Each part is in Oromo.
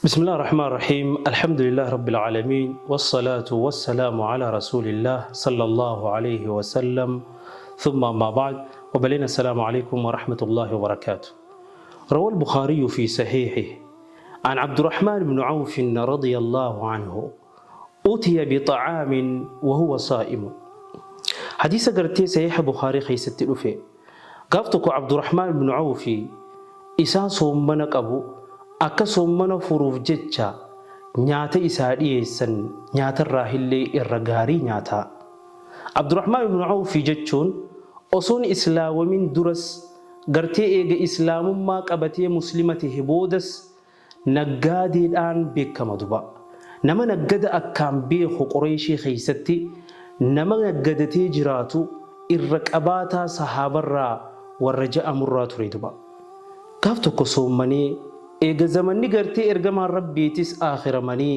بسم الله الرحمن الرحيم الحمد لله رب العالمين والصلاة والسلام على رسول الله صلى الله عليه وسلم ثم ما بعد وبلينا السلام عليكم ورحمة الله وبركاته. روى البخاري في صحيحه عن عبد الرحمن بن عوف رضي الله عنه أتي بطعام وهو صائم. Hadiisa gartee sahiiha Bukhaarii keessatti dhufe. Gaaf tokko Abdurrahmaan ibnu Awfi isaa soommana qabu akka soommana furuuf jecha nyaata isaa dhiyeessan nyaatarraahillee irra gaarii nyaataa. Abdurrahmaan ibnu Awfi jechuun osoon islaawamin duras gartee eega islaamummaa qabatee muslima tahe boodas Naggaadeedhaan beekkama duba. Nama naggada akkaan beeku Qureeyshii keeysatti nama naggadatee jiraatu irra qabaataa sahaabarraa warra ja'amurraa ture duba. Gaaf tokko soommanee eega zamanni gartee ergamaan Rabbiitis aakhiramanii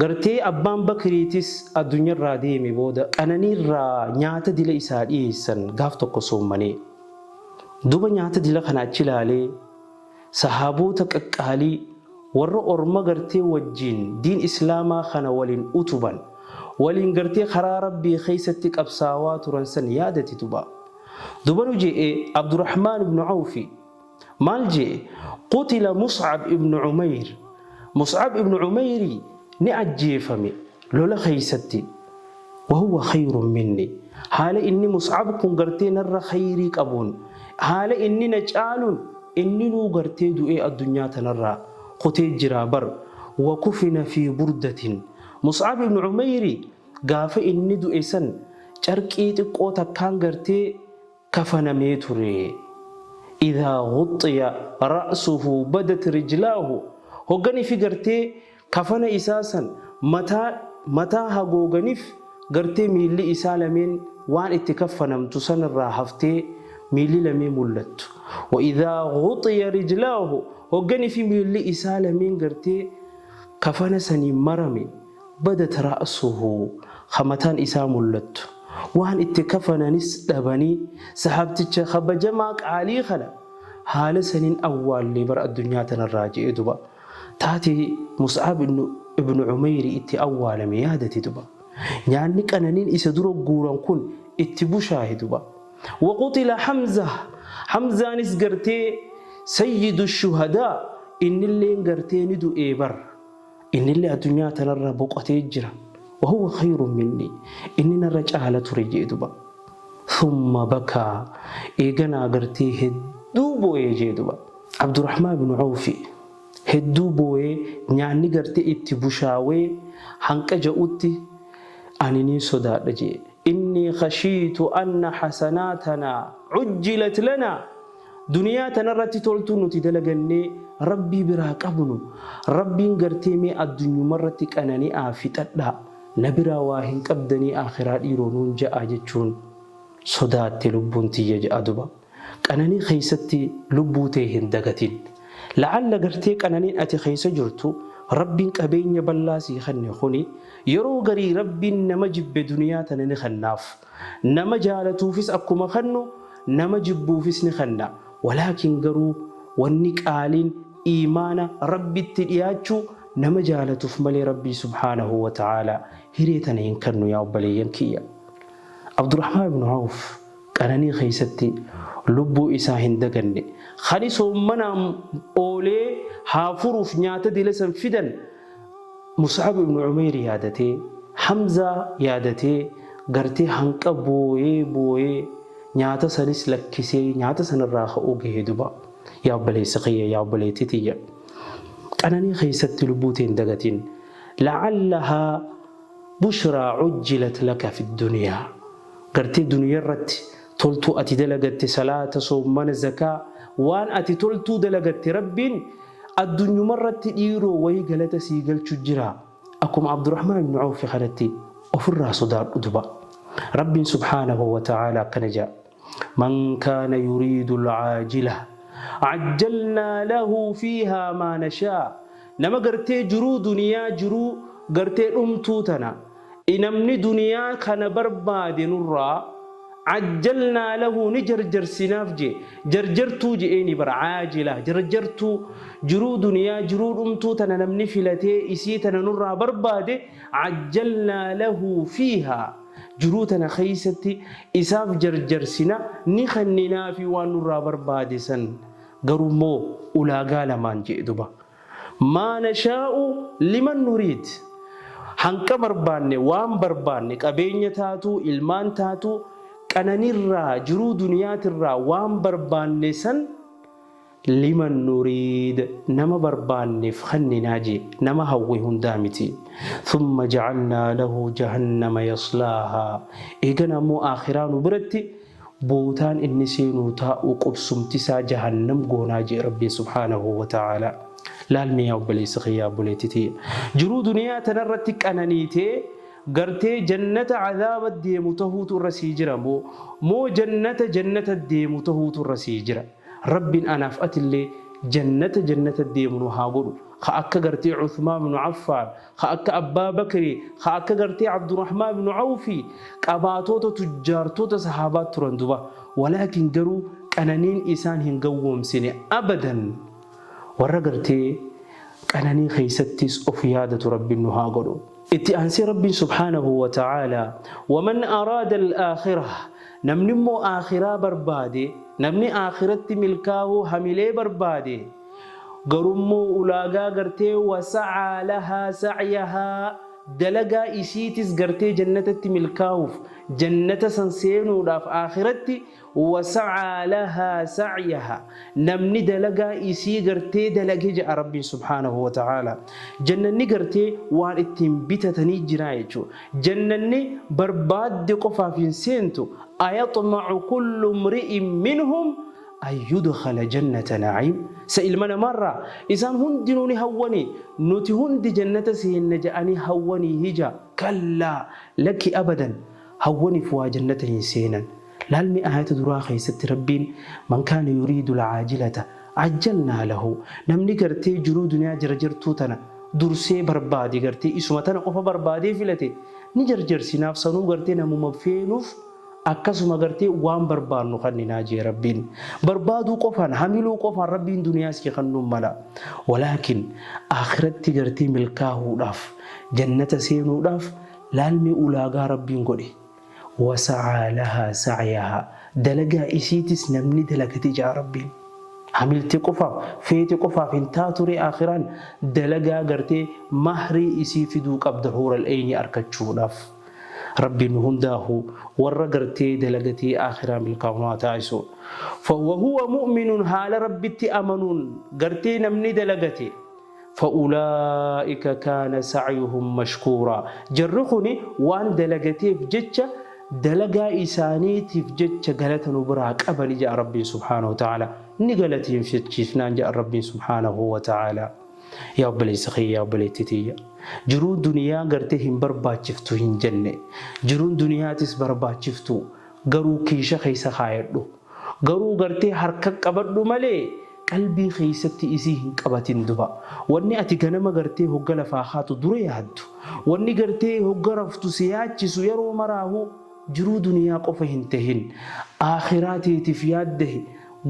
gartee abbaan Bakriitis addunyarraa deeme booda qananiirraa nyaata dila isaa dhiyeessan gaaf tokko soommanee. Duba nyaata dila kana achi laalee Sahaaboota qaqqaalii warra orma gartee wajjiin diin islaamaa kana waliin utuban, waliin gartee karaa Rabbii keeysatti qabsaawaa turan san yaadate duba. Duba nu je'e Abdurahmaan ibnu Awfi maal je'e? Qutila Mus'ab ibnu Umayr, Mus'ab ibnu Umayri ni ajjeefame lola keeysatti, wahuwa khayrun minni, haala inni Mus'ab kun gartee narra khayrii qabuun, haala inni na caaluun inninuu gartee du'ee addunyaa tanarraa kutee jiraa bar. Wa kufina fi burdatin, Mus'ab ibnu Umayri gaafa inni du'e san carqii xiqqoo takkaan gartee kafanamee ture. Idhaa ghuxxiya ra'suhu badat rijlaahu, hogganifi gartee kafana isaa san mataa mataa hagooganif gartee miilli isaa lameen waan itti kaffanamtu sanirraa haftee miilli lameen mullattu. Wa idhaa ghuxiya rijlaahu, hogganifi miilli isaa lameen gartee kafana saniin marame, badat ra'suhu, ka mataan isaa mullattu. Waan itti kafananis dhabanii sahaabticha kabajamaa qaalii kana haala saniin awwaalle bar addunyaa tanarraa je'e duba. Taatee Mus'ab ibnu Umayri itti awwaalame yaadate duba. Nyaanni qananiin isa dura guuran kun itti bushaahe duba. Wa qutila Hamzah, Hamzaanis gartee sayyidu shuhadaa innilleen gartee ni du'ee bar. Innillee addunyaa tanarra boqotee jira. Wa huwa khayrun minni, inni narra caala ture je'e duba. Thumma bakaa, eeganaa gartee hedduu booye je'e duba. Abdurrahmaan ibnu Awfi hedduu booyee nyaanni gartee itti bushaawee hanqa ja'utti ani niin sodaadha je'e. Innii khashiitu anna hasanaatanaa cujjilat lanaa, duniyaa tanarratti toltuu nuti dalagannee Rabbii biraa qabnu Rabbiin gartee mee addunyumarratti qanani'aa fixadhaa na biraa waa hin qabdanii aakhiraa dhiiroo nuun ja'aa jechuun sodaatte lubbuun tiyya je'a duba. Qananii keeysatti lubbuu tee hin dagatin. La'alla gartee qananiin ati keeysa jirtu Rabbiin qabeenya bal'aa sii kenne kuni yeroo garii Rabbiin nama jibbe duniyaa tana ni kennaaf. Nama jaalatuufis akkuma kennu nama jibbuufis ni kenna. Walaakin garuu wanni qaaliin iimaana Rabbitti dhiyaachuu nama jaalatuuf malee Rabbii subhaanahu wa ta'aalaa hiree tana hin kennu yaa obboleeyyan kiyya. Abdurrahmaan ibnu Awf qananii keessatti lubbuu isaa hin daganne. Kani soommanaan oolee haa furuuf nyaata dila san fidan Mus'ab ibnu Umeyr yaadatee, Hamzaa yaadatee gartee hanqa booyee booyee nyaata sanis lakkisee nyaata sanirraa ka'uu gahe duba. Yaa obboleessa kiyya, yaa obboleettii tiyya, qananii keessatti lubbuu tee hin dagatin. La'allahaa bushraa cujjilat laka fi duniyaa. Gartee duniyarratti toltuu ati dalagatte, salaata, soommana, zakaa, waan ati toltuu dalagatte Rabbiin addunyumarratti dhiiroo wayii galata sii galchu jira. Akkuma Abdurrahmaan ibnu Awfi kanatti ofirraa sodaadhu duba. Rabbiin subhaanahu wa ta'aala akkana ja'a. Man kaana yuriidu al-caajila cajjalnaa lahu fiihaa maa nashaa. Nama gartee jiruu duniyaa, jiruu gartee dhumtuu tana, namni duniyaa kana barbaade nurraa Cajjalnaa lahu ni jarjarsinaaf jee. Jarjartuu je'eeni bar caajila jarjartuu jiruu duniyaa jiruu dhumtuu tana namni filatee isii tana nurraa barbaade cajjalnaa lahu fiihaa jiruu tana keeysatti isaaf jarjarsina ni kenninaafi waan nurraa barbaade san garuu immoo ulaagaa lamaan je'e duba. Maa nashaa'u liman nuriid. Hanqa barbaanne, waan barbaanne, qabeenya taatuu, ilmaan taatuu, qananirraa, jiruu duniyaatirraa waan barbaanne san liman nuriid nama barbaanneef kenninaa jee, nama hawwe hundaa miti. Thumma ja'alnaa lahu jahannama yaslaahaa. Eegana ammoo aakhiraa nu biratti Bootaan inni seenuu taa'u qubsumti isaa jahannam goonaa je'e Rabbiin subhaanahu wa ta'aalaa. Laal mee yaa obboleessa kiyya obboleetti tiyya. Jiruu duniyaa tanarratti qananiitee gartee jannata azaaba deemu tahuutu irra sii jira moo moo jannata jannata deemu tahuutu irra sii jira. Rabbiin anaaf atillee jannata jannata deemu nu haa godhu. Ka akka gartee Uthmaan ibnu Affaan ka akka Abbaa Bakrii, ka akka gartee Abdurrahmaan ibnu Awfi, qabaatoota tujjaartoota sahaabaa turan duba. Walaakin garuu qananiin isaan hin gawwoomsine abadan. Warra gartee qananii keeysattis of yaadatu Rabbiin nu haa godhu. Itti aansee Rabbiin subhaanahu wa ta'aalaa, Waman araada al-aakhirah, namni immoo aakhiraa barbaade, namni aakhiratti milkaahuu hamilee barbaade, Garummoo ulaagaa gartee wasa'aa lahaa sa'yahaa dalagaa isiitis gartee jannatatti milkaahuuf jannata san seenuudhaaf aakhiratti wasa'aa lahaa sa'yahaa namni dalagaa isii gartee dalage je'a Rabbiin subhaanahu wa ta'aalaa jannanni gartee waan ittiin bitatanii jiraa jechuu jannanni barbaadde qofaaf hin seentu ayaxma'u kullu imri'in minhum an yudkhala jannata na'iim sa ilma namaarraa isaan hundinuu ni hawwanii nuti hundi jannata seenna ja'anii hawwanii hija kallaa lakki abadan hawwaniif waa jannata hin seenan laal mee aayata duraa keessatti Rabbiin man kaana yuriidu alcaajilata ajjalnaa lahu namni gartee jiruu duniyaa jarjartuu tana dursee barbaade gartee isuma tana qofa barbaadee filate ni jarjarsinaaf sanuu gartee namuma feenuuf Akkasuma gartee waan barbaannu kanninaa jee Rabbiin. Barbaaduu qofaan, hamiluu qofaan Rabbiin duniyaa sii kannuun mala. Walaakin aakhiratti gartee milkaahuudhaaf, jannata seenuudhaaf laal mee ulaagaa Rabbiin godhe. Wasa'aa lahaa sa'yahaa dalagaa isiitis namni dalagate ja'a Rabbiin. Hamilte qofaaf, feete qofaaf hin taaturee aakhiraan dalagaa gartee mahrii isii fiduu qabda huural eynii arkachuudhaaf. Rabbiin nu hundaahu warra gartee dalagatee aakhiraa milkaa'u nu haa taasisu. Wahuwa mu'minun haala Rabbitti amanuun gartee namni dalagate fa'ulaa'ika kaana sa'yuhum mashkuuraa jarri kuni waan dalagateef jecha dalagaa isaaniitiif jecha galata nu biraa qabani ja'a Rabbiin subhaanahu wa ta'aalaa ni galateeffachiifnaan ja'a Rabbiin subhaanahu wa ta'aalaa. Yaa obboleessa kiyya yaa obboleettii tiyya jiruun duniyaa gartee hin barbaachiftu hin jenne jiruun duniyaatis barbaachiftu garuu kiisha keessa kaayadhu garuu gartee harka qabadhu malee qalbii keessatti isii hin qabatin duba wanni ati ganama gartee hogga lafaa kaatu dura yaaddu wanni gartee hogga raftu si yaachisu yeroo maraahu jiruu duniyaa qofa hin tahin aakhiraa teetif yaaddahi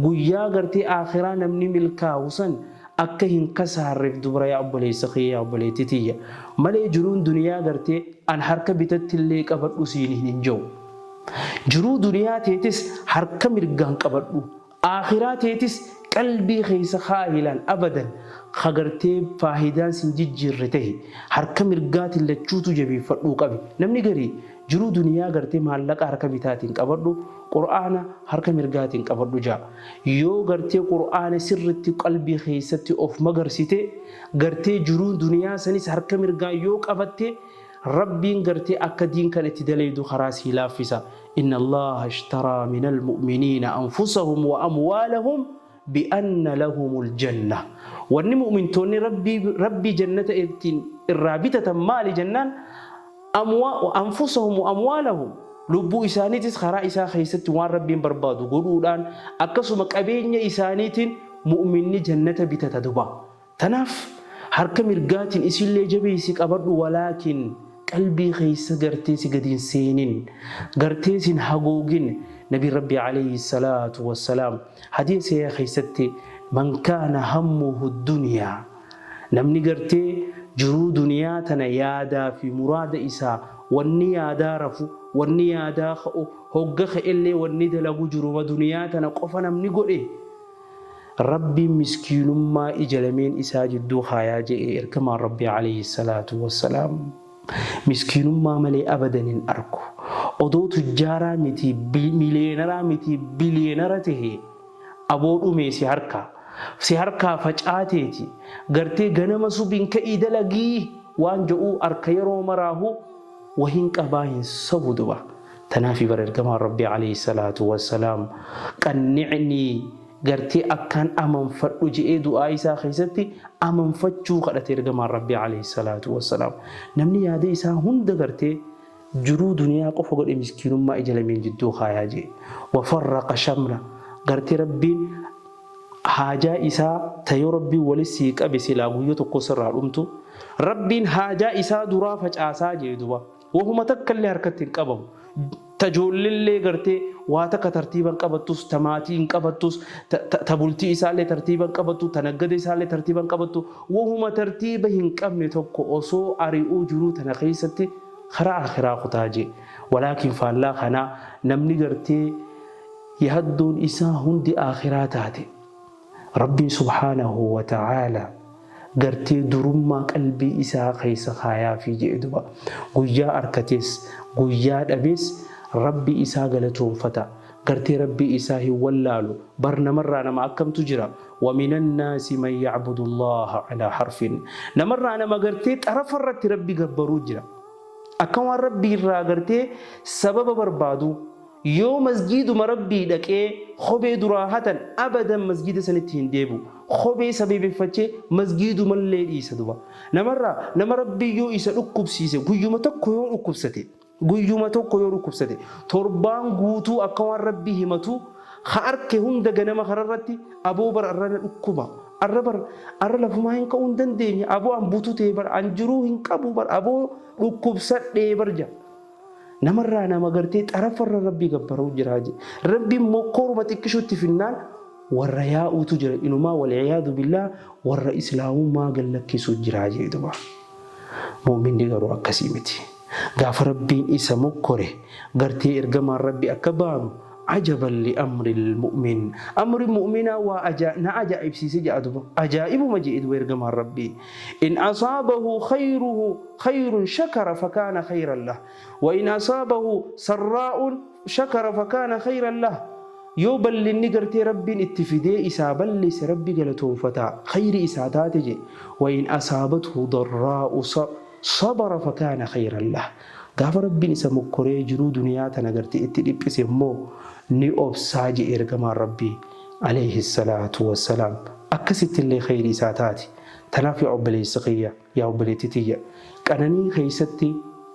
Guyyaa gartee aakhiraa namni milkaahu san akka hin kasaarreef dubra yaa obboleessa kiyya yaa obboleettii tiyya malee jiruun duniyaa gartee an harka bitattillee qabadhu siin hin je'u. Jiruu duniyaa teetis harka mirgaan qabadhu. Aakhiraa teetis qalbii keessa kaahi laal abadan ka gartee faahidaan sin jijjiirre tahi harka mirgaatiin lachuutu jabeeffadhuu qabi. Namni garii Jiruu duniyaa gartee maallaqa harka bitaatiin qabadhu qur'aana harka mirgaatiin qabadhu ja'a. Yoo gartee qur'aana sirritti qalbii keessatti of magarsite gartee jiruun duniyaa sanis harka mirgaan yoo qabatte Rabbiin gartee akka diin kan itti dalaydu karaa sii laaffisa. Inna Allaaha ishtaraa minal mu'miniina anfusahum wa amwaalahum bi'anna lahumul jannah. Wanni mu'mintoonni Rabbii Rabbii jannata ittiin irraa bitatan maali jennaan Amwa anfusahum wa amwaalahum lubbuu isaaniitis karaa isaa keessatti waan Rabbiin barbaadu godhuudhaan akkasuma qabeenya isaaniitiin mu'minni jannata bitata duba. Tanaaf harka mirgaatiin isillee jabeessi qabadhu walaakin qalbii keessa gartee si gadi hin seenin gartee sin hagoogin Nabiin Rabbii aleyhi salaatu wassalaam hadiisa sahiha keessatti man kaana hammuhu duniyaa namni gartee jiruu duniyaa tana yaadaa fi muraada isaa wanni yaadaa rafu wanni yaadaa ka'u hogga ka'ellee wanni dalagu jiruma duniyaa tana qofa namni godhe Rabbiin miskiinummaa ija lameen isaa jidduu kaayaa je'e ergamaan Rabbii aleyhi salaatu wassalaam. Miskiinummaa malee abadan hin arku. Odoo tujjaaraa mitii miliyeenaraa mitii biliyeenara tahee aboo dhumee si harkaa. Si harkaa facaateeti. Gartee ganama subiin ka'ii dalagii waan ja'uu arka yeroo maraahuu wahin qabaa hin sobu duba. Tanaafi bar ergamaan Rabbii aleyhi salaatu wassalaam qanni'nii gartee akkaan amanfadhu je'ee du'aa'ii isaa keessatti amanfachuu kadhate ergamaan Rabbii aleyhi salaatu wassalaam. Namni yaada isaa hunda gartee jiruu duniyaa qofa godhe miskiinummaa ija lameen jidduu kaayaa je'e. Wafarraqa shamla gartee Rabbiin haajaa isaa ta yoo Rabbiin wali sii qabe silaa guyya tokko sirraa dhumtu Rabbiin haajaa isaa duraa facaasaa je'e duba. Wahuma takkallee harkatti hin qabamu. Ta ijoollellee gartee waa takka tartiiba hin qabattus, ta maatii hin qabattus, ta, ta, ta bultii isaallee tartiiba hin qabattu, ta naggada isaallee tartiiba hin qabattu. Wahuma tartiiba hin qabne tokko osoo ari'uu jiruu tana keessatti karaa aakhiraa kutaa je'e. Walaakin faallaa kanaa namni gartee yaaddoon isaa hundi aakhiraa taate. Rabbiin subhaanahu wa ta'aalaa gartee durummaa qalbii isaa keessa kaayaafii je'e duba. Guyyaa arkatees guyyaa dhabees Rabbii isaa galatoomfata. Gartee Rabbii isaa hin wallaalu. Bar namarraa nama akkamtu jira? Wa minannaasi man ya'budullaaha alaa harfin. Namarraa nama gartee xarafa irratti Rabbi gabbaruu jira. Akka waan Rabbii irraa gartee sababa barbaaduu. Yoo masjiiduma Rabbii dhaqee kophee duraa hatan abadan masjiida sanitti hin deebi'u. Kophee sabeebeffachee masjiidumallee dhiisa duba. Namarraa nama Rabbiin yoo isa dhukkubsiise guyyuma tokko yoo dhukkubsate guyyuma tokko yoo dhukkubsate torbaan guutuu akka waan Rabbii himatuu ka arke hunda ganama kararratti aboo bar arra na dhukkuba arra bar arra lafumaa hin ka'uu hin dandeenye aboo an bututee bar an jiruu hin qabu bar aboo dhukkubsadhee bar ja. Namarraa nama gartee xarafarra Rabbii gabbaruu jiraa jedhe. Rabbiin mokkooruma xiqqishutti finnaan warra yaa'uutu jira inumaa wal'iyaadu billaah warra islaamummaa gad lakkisuu jiraa jedhe duba. Mu'minni garuu akkasii miti. Gaafa Rabbiin isa mokkore gartee ergamaan Rabbi akka baanu ajaban li amril mu'min. Amri mu'minaa waa ajaa na ajaa'ibsiise jedha duba. Ajaa'ibuma jedhe duba ergamaan Rabbii. In asaabahu khayruhu khayrun shakara fakaana khayran lah. Wa in asaabahu sarraa'un shakara fakaana khayran lah. Yoo ballinni gartee Rabbiin itti fidee isaa ballise Rabbi galatoomfata khayri isaa taate jedhe. Wa in asaabathu darraa'u sabara fakaana khayran lah. Gaafa Rabbiin isa mokkoree jiruu duniyaa tana gartee itti dhiphise immoo ni obsaa je'e Ergamaan Rabbii aleyhi salaatu wassalaam. Akkasittillee kheyri isaa taati. Tanaaf yaa obboleessa kiyya, yaa obboleettii tiyya, qananii keeysatti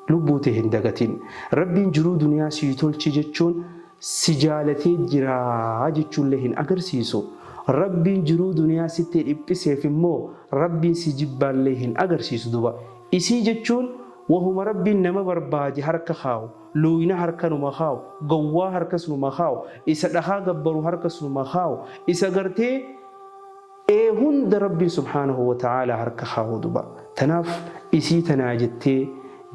lubbuu tee hin dagatin. Rabbiin jiruu duniyaa sii tolche jechuun si jaalatee jira jechuullee hin agarsiisu. Rabbiin jiruu duniyaa sitti dhiphiseef immoo Rabbiin si jibbaallee hin agarsiisu duba. Isii jechuun wahuma Rabbiin nama barbaade harka kaawu, luuyna harka numa kaawu, gowwaa harkas numa kaawu, isa dhakaa gabbaru harkas numa kaawu, isa gartee ee hunda Rabbiin subhaanahu wa ta'aalaa harka kaawu duba. Tanaaf isii tanaa jettee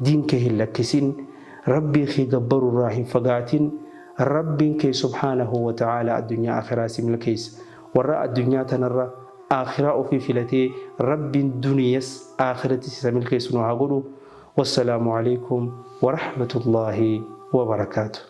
diin kee hin lakkisin, Rabbii kee gabbaruu irraa hin fagaatin, Rabbiin kee subhaanahu wa ta'aalaa addunyaa aakhiraa si milkeessa. Warra addunyaa tanarra Aakhiraa ofii filatee Rabbiin duniyas aakhirattis isa milkeessu nu haa godhu. Wassalaamu aleykum warahmatullaahi wabarakaatuh.